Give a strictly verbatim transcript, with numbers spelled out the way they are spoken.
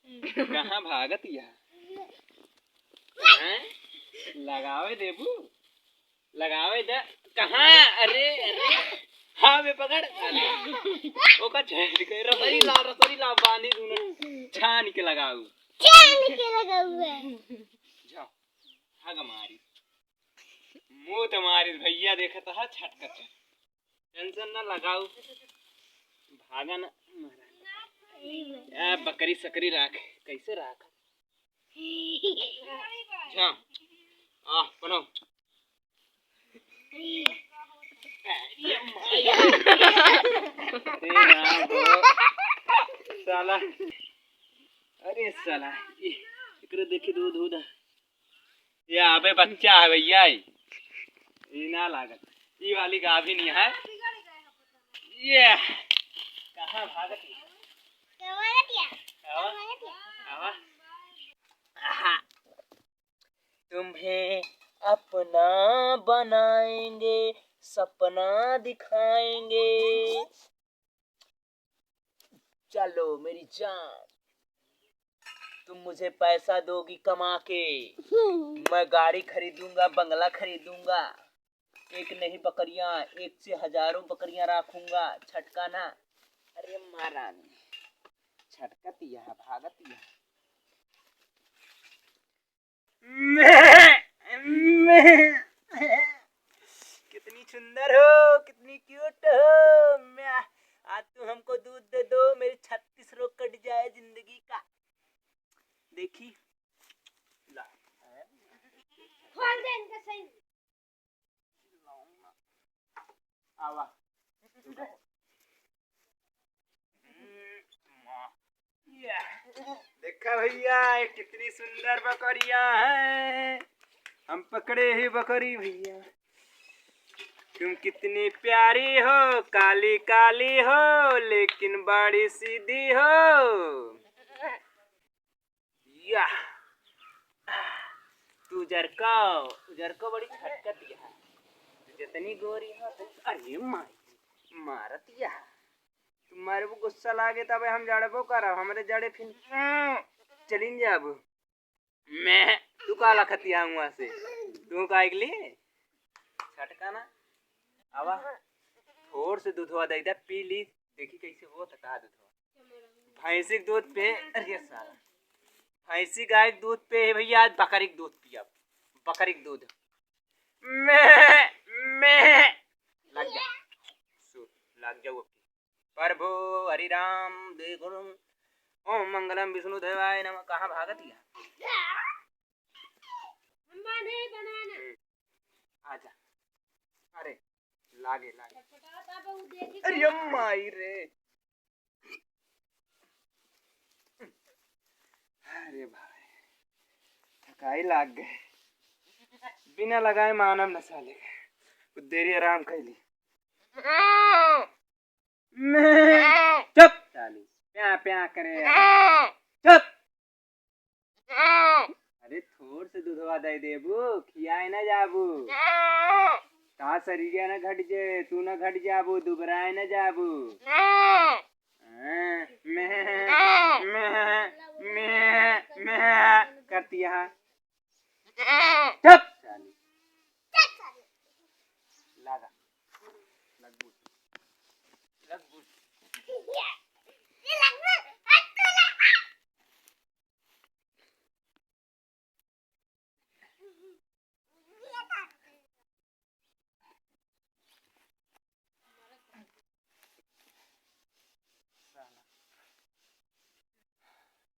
कहाँ भागत या? हैं? लगावे देबू? लगावे दे। कहाँ? अरे, अरे। हाँ, बे पकड़। अरे। ओका छेद के रसरी ला, रसरी ला, बांधी दूनो। छान के लगाऊ। छान के लगाऊ है। जाओ। हग मारी। मुँह तो मारी भैया, देखत हा छटकत है। Tension ना लगाऊ। भागा ना। ए, बकरी सकरी राख। कैसे राख? जा। आ, बनाओ। अरे राम हो। साला। अरे साला। ई, एकरे देखी दूध, दूध। ये अबे बच्चा है भैया, ई। ई ना लागत। ई वाली गाभिन है। ये। कहाँ भागत है? आवा। आवा। आहा। तुम्हें अपना बनाएंगे, सपना दिखाएंगे। चलो मेरी जान, तुम मुझे पैसा दोगी कमा के, हम्म। मैं गाड़ी खरीदूंगा, बंगला खरीदूंगा, एक नहीं बकरियां, एक से हजारों बकरियां रखूंगा। छटका ना। अरे माँ रानी, छटकत या, भागत या। कितनी सुंदर हो, कितनी cute हो। मैं, आज तुम हमको दूध दे दो, मेरे छत्तीस रोग कट जाए जिंदगी का। देखी, ला। खोल दे इनका सही। आवा। देखा भैया, ये कितनी सुंदर बकरियां हैं। हम पकड़े ही बकरी भैया। तुम कितनी प्यारी हो, काली काली हो, लेकिन बड़ी सीधी हो। या। तू उजरका, उजरका बड़ी छटकत या। तू जितनी गोरी हो, तू, अरे माई, मारत या। तुम्हारे को गुस्सा लागे तबे हम जड़बो करब, हमरे जड़े फिर चलिन जाबो। मैं, तू का लखतिया हुआ से? तू का के लिए? छटका ना? आवा। थोड़ से दूधवा दे दे, पी ली। देखी कैसे होत का दूधवा। भैंसी के दूध पे, अरे साला। भैंसी गाय के दूध पे है भैया, आज बकरी के दूध पिया। बकरी के दूध। मैं, मैं। लग जा। सो, लग जाओ अब। प्रभु हरि राम दे गुरु। ओम मंगलम विष्णु देवाय नमः। कहाँ भागत या? हम बांधे बनाना। हम्म। आजा। अरे, लागे, लागे। छटपटाता बा, उ देखी अरे कहाँ? माई रे। अरे भाई, थकाई लाग गए। बिना लगाए मानव न साले। कुछ देरी आराम कर ली। मैं, चुप साली, प्या प्या करे। चुप। अरे थोड़ से दूधवा दे देबू, खियाए ना जाबू। ता शरीर ना घट जे, तू ना घट जाबू, दुबराए ना जाबू। हाँ, मैं, मैं, मैं, मैं करती है। चुप साली। लागा। लगबू।